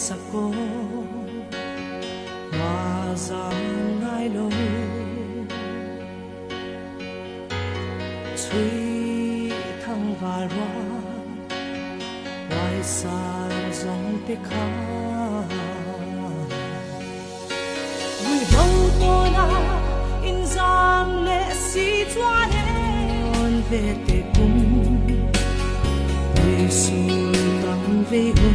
sako Ma zam ngai lo Chui thang val rua Hoài san zong te kha Ruihhlo tawna inzam leh si chuan e. Ve te kum, Jesu tam ve hu.